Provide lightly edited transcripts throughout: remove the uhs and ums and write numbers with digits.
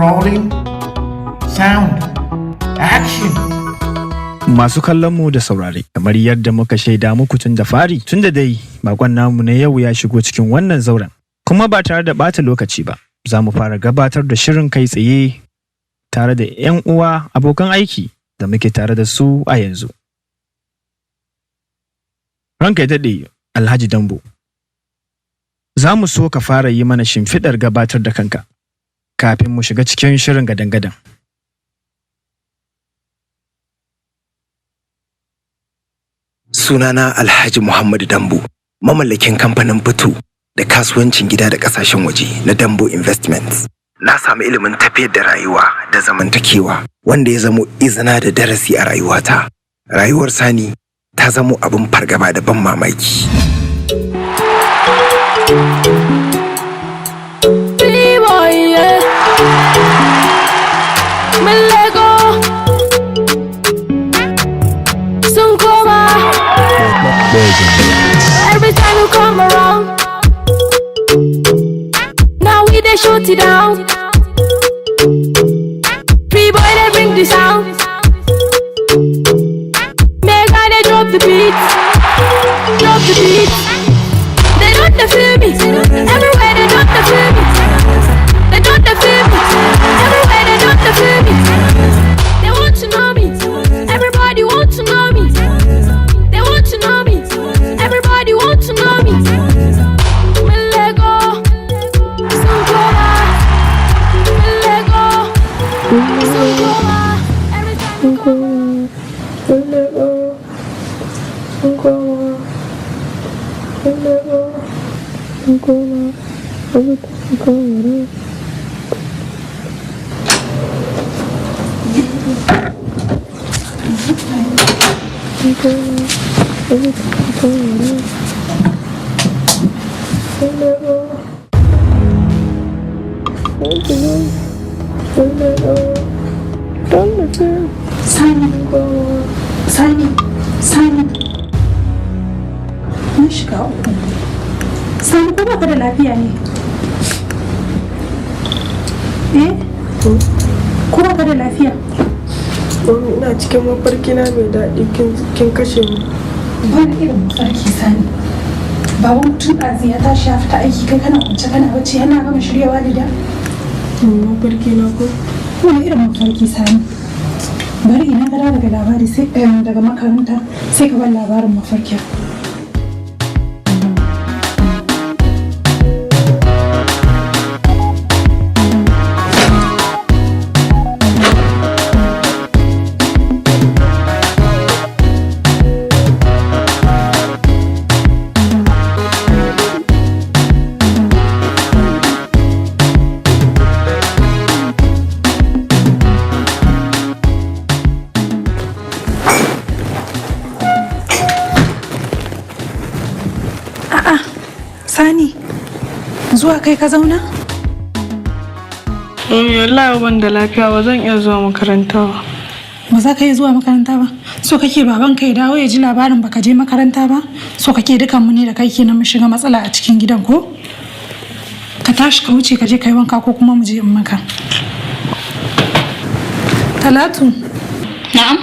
Rolling. Sound. Action. Masu kallon mu da saurare, kamar yadda muka shaida muku tun da fari, tun da dai bakon namu na yau ya shigo cikin wannan zauren. Kuma ba tare da ɓata lokaci ba, za mu fara gabatar da shirin kai tsaye tare da 'yan uwa abokan aiki da muke tare da su a yanzu. Ranka ya daɗe, Alhaji Dambo. Za mu so ka fara yi mana shimfiɗar gabatar da kanka kafin mu shiga cikin shirin gadan-gadan. Sunana Alhaji Muhammadu Dambo, mamallakin kamfanin Fito da kasuwancin gida da kasashen waje na Dambo Investments. Na samu ilimin tafiyar da rayuwa da zamantakewa wanda ya zamo izina da darasi a rayuwata. Rayuwar Sani ta zamo abin fargaba da ban mamaki. B-boy, yeah. Mun lego. Sun koma. Every time you come around, now we dey shoot it down. B-boy, they bring the sound. Mega, they drop the beat. Drop the beat. They don't dey feel me. Everywhere they don't dey feel me. They don't dey feel me. Everywhere they don't dey feel me. They want to know me. Everybody want to know me. They want to know me. Everybody want to know me. Mun lego. Sun koma. Mun lego. Sun koma. Every time you come. Sani, Sani, Sani. Na shiga uku. Sani, ko baka da lafiya ne? Eh? Ko baka da lafiya? Mami, ina cikin mafarki na mai daɗi kin kashe mu. Wani irin mafarki, Sani? Baban tun ɗazu ya tashi ya fita aiki, kai kana kwance kana bacci yana gama shirya walida. Mafarki na ko? Wani irin mafarki, Sani? Bari ina ka dawo daga labari sai daga makaranta sai ka bar labarin mafarkin. Sani, zuwa kai ka zauna? Mami, wallahi ban da lafiya, ba zan iya zuwa makaranta ba. Ba za ka iya zuwa makaranta ba? So kake baban ka ya dawo ya ji labarin baka je makaranta ba? So kake dukan mu ne da kai kenan mu shiga matsala a cikin gidan ko? Ka tashi ka wuce ka je ka yi wanka ko kuma mu je in maka. Talatu. Na'am.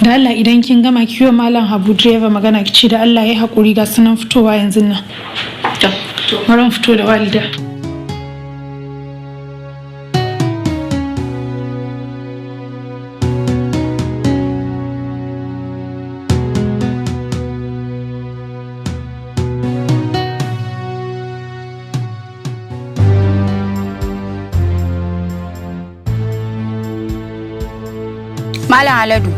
Da Allah idan kin gama kiwo Malam Habu direba magana ki ce da Allah ya haƙuri, ga sunan fitowa yanzu nan. To. Bari mu fito da walida. Malam Haladu.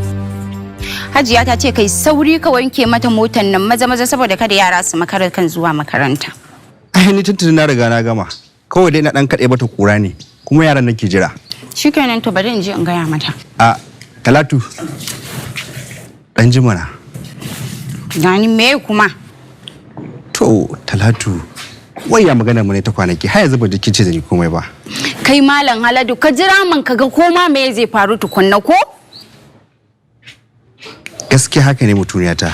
Hajiya ta ce kai sauri ka wanke mata motan nan maza maza saboda kada yara su makara kan zuwa makaranta. Ai ni tuntuni na riga na gama. Kawai dai na dan kaɗe mata kura ne, kuma yaran nake jira. Shikenan, to bari in je in gaya mata. A Talatu. Dan jimana. Gani me kuma? To Talatu, wai ya magana mu ne ta kwanaki har yanzu ba jikin ce da ni komai ba. Kai Malam Haladu, ka jira man ka ga koma me zai faru tukunna ko? Gaskiya haka ne mutuniyata.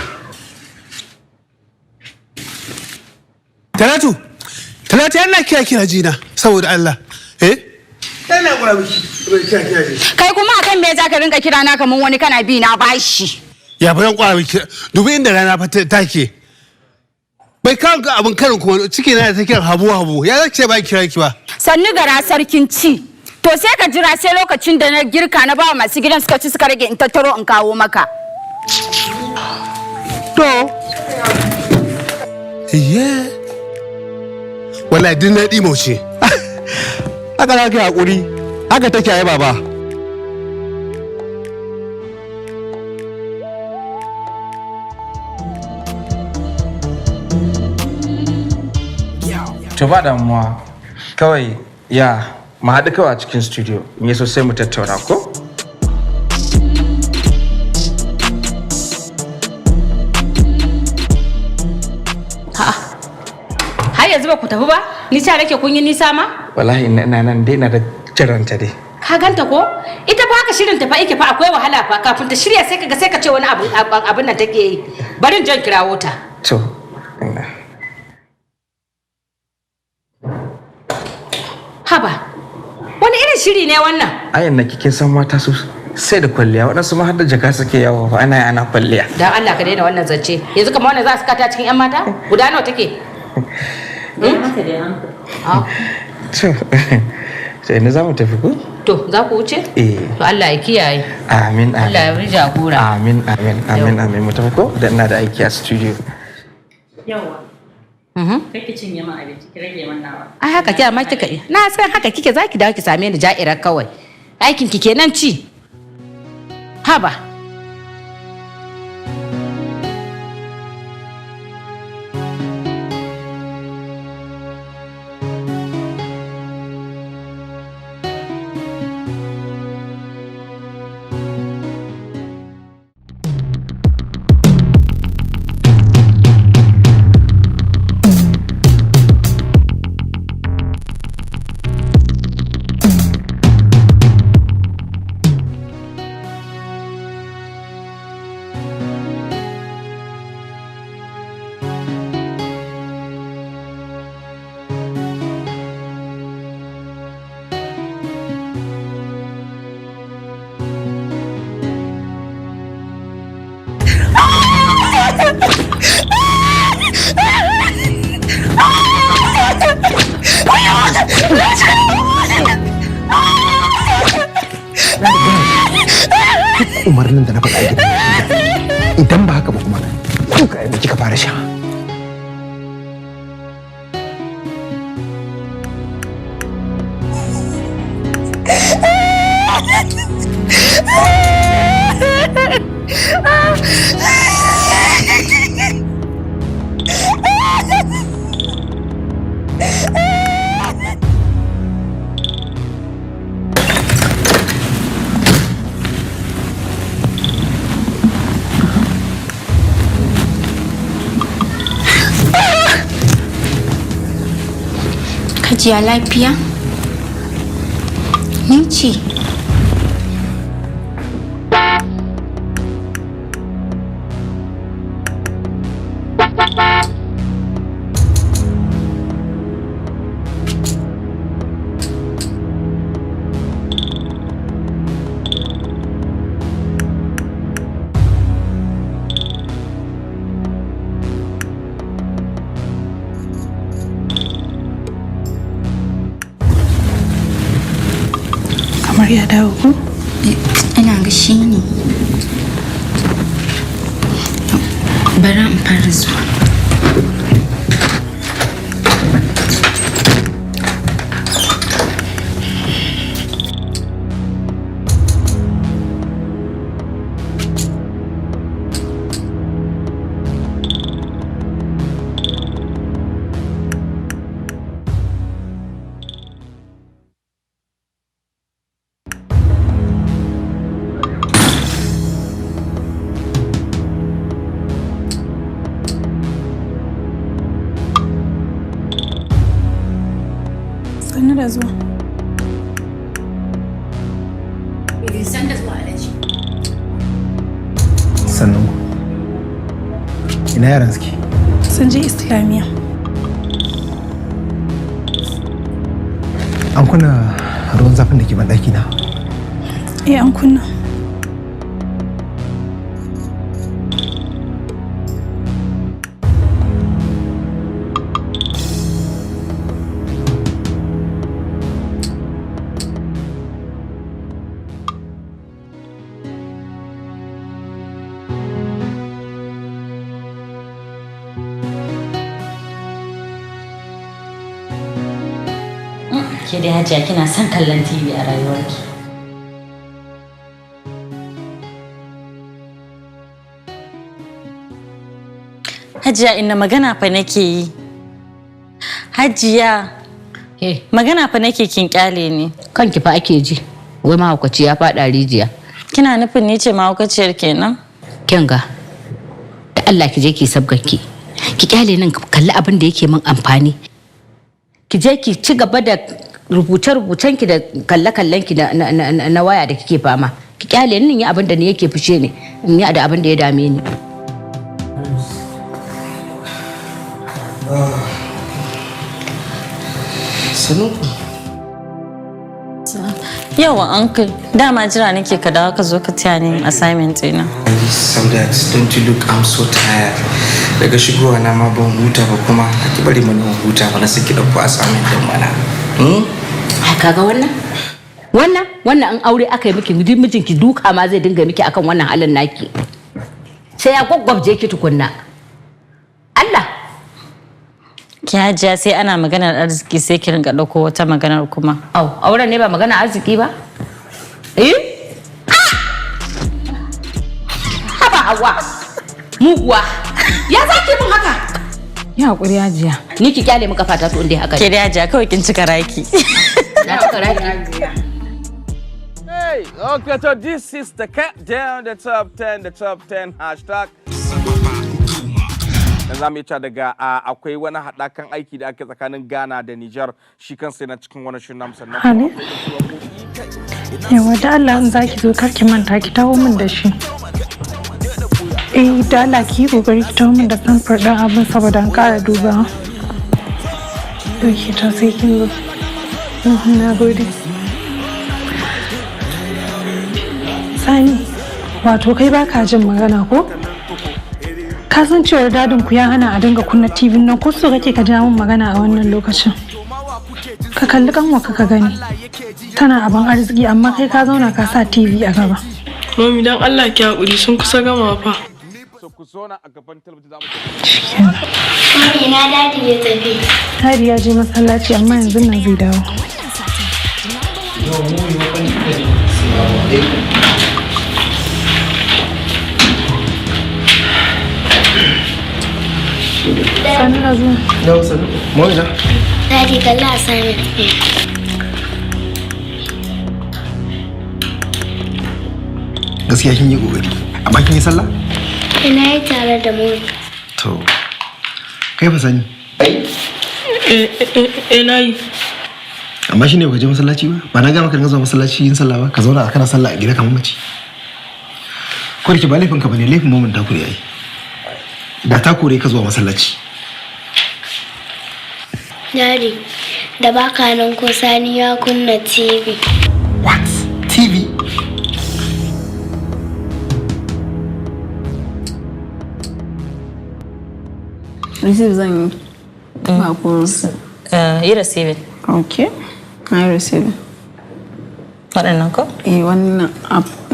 Talatu, Talatu, yana kira kira jina saboda Allah. Eh? Ina kura miki. Kira kira ji. Kai kuma akan me zaka rinka kira na kaman wani kana bi na bashi? Ya bayan kwara miki. Dubi inda rana fa take. Bai kawo ga abin karin kuma ciki na ta kiran habu habu. Ya zaki ce ba kira ki ba. Sannu gara sarkin ci. To sai ka jira sai lokacin da na girka na bawa masu gidan suka ci suka rage in tattaro in kawo maka. To. Iye. Wallahi din na ɗimauce. Haka za ka yi haƙuri, haka take ai baba. To ba damuwa kawai ya mu haɗu kawai a cikin studio in yaso sai mu tattauna ko? Har yanzu ba ku tafi ba? Ni ca nake kun yi nisa ma? Wallahi ina nan dai na da jiranta dai. Ka ganta ko? Ita fa haka shirin ta fa yake fa akwai wahala fa kafin ta shirya sai kaga sai ka ce wani abu abin nan take yi. Barin jan kirawo ta. To ina. Haba. Wani irin shiri ne wannan? Ayan na kin san mata su sai da kwalliya, waɗansu ma har da jaka suke yawo fa ana ana kwalliya. Dan Allah ka daina wannan zance. Yanzu kamar wannan za su kata cikin yan mata? Guda nawa take? To sai ina za mu tafi ko? To za ku wuce? Eh. To Allah ya kiyaye. Amin amin. Allah ya bi jagora. Amin amin amin amin, mu tafi ko? Da ina da aiki a studio. Yawwa. Kai ki cinye min abinci, ki rage min nawa. Ai haka kike ma kika na san haka kike zaki dawo ki same ni ja'ira kawai. Aikin ki kenan ci. Haba. Duk umarnin da na faɗa gidan idan ba haka ba kuma kuka yanzu kika fara sha. Hajiya lafiya? Ni ce. Kamar ya dawo ko? Ina ga shi ne. Bara in fara zuwa. Sannu da zuwa. Sannu da zuwa Alhaji. Sannu. Ina yaran suke? Sun je Islamiyya. An kunna ruwan zafin da ke banɗaki na? Eh, an kunna. Ke dai Hajiya kina son kallon TV a rayuwarki. Hajiya, inna magana fa nake yi. Hajiya, magana fa nake, kin kyale ni. Kanki fa ake ji. Wai mahaukaci ya faɗa rijiya. Kina nufin ni ce mahaukaciyar kenan? Kin ga. Da Allah ki je ki sabgarki. Ki kyale nan, kalli abin da yake min amfani. Ki je ki ci gaba da rubuce-rubucen ki da kalle-kallen ki na waya da kike fama. Ki kyale ni yi abin da ni yake fushe ni, in yi da abin da ya dame ni. Sannu. Yawa uncle, dama jira nake ka dawo ka zo ka taya ni assignment ɗina. Saudat, don't you look, I'm so tired. Daga shigowa na ma ban huta ba, kuma ki bari mana huta ba na saki ɗauko assignment ɗin mana. Ai kaga wannan? Wannan an aure aka yi miki, mijinki duka ma zai dinga miki akan wannan halin naki. Sai ya gwaggwabje ki tukunna. Allah. Ki Hajiya, sai ana maganar arziki sai ki ringa ɗauko wata maganar kuma. Au, auren ne ba magana arziki ba? Eh? Haba Hawa. Muguwa. Ya zaki min haka? Ya hakuri, Hajiya. Ni ki kyale muka fata to inda haka. Ke dai Hajiya kawai kin cika raki. Na cika raki. Hey, okay, so this is the countdown, the top 10, the top 10 hashtag. Da za mu iya daga akwai wani haɗakan aiki da ake tsakanin Ghana da Niger, shi kansa yana cikin wani shirin namu, sannan Hali? Yawa, da Allah in za ki zo kar ki manta ki taho min da shi. Eh, da Allah ki yi kokari ki taho min da samfur ɗin abin saboda an ƙara dubawa. Ok, to sai kin zo. Na gode. Sani, wato kai baka jin magana ko? Ka san cewar dadin ku ya hana a dinga kunna TV nan, ko so kake ka ja min magana a wannan lokacin? Ka kalli kanwa ka gani. Tana abin arziki, amma kai ka zauna ka sa TV a gaba. Mami, dan Allah ki haƙuri, sun kusa gama fa. Mami, ina daddy ya tafi? Daddy ya je masallaci, amma yanzu nan zai dawo. Sannu da zuwa. Yau sannu. Mami na. Daddy, kalli assignment ɗin. Gaskiya kin yi kokari. Amma kin yi sallah? Ina yi tare da mami. To. Kai fa, Sani? Eh, na yi. Amma shine baka je masallaci ba? Ba na ga maka dinga zuwa masallaci yin sallah ba? Ka zauna kana sallah a gida kamar mace. Ko da ke ba laifin ka bane, laifin mamin ta kure ai. Da ta kore ka zuwa masallaci. Daddy, da baka nan ko Sani ya kunna TV. What? TV? Receive zan yi. Ba ko. Yi receiving. Okay. Na yi receiving. Waɗannan ko? Eh, wannan app.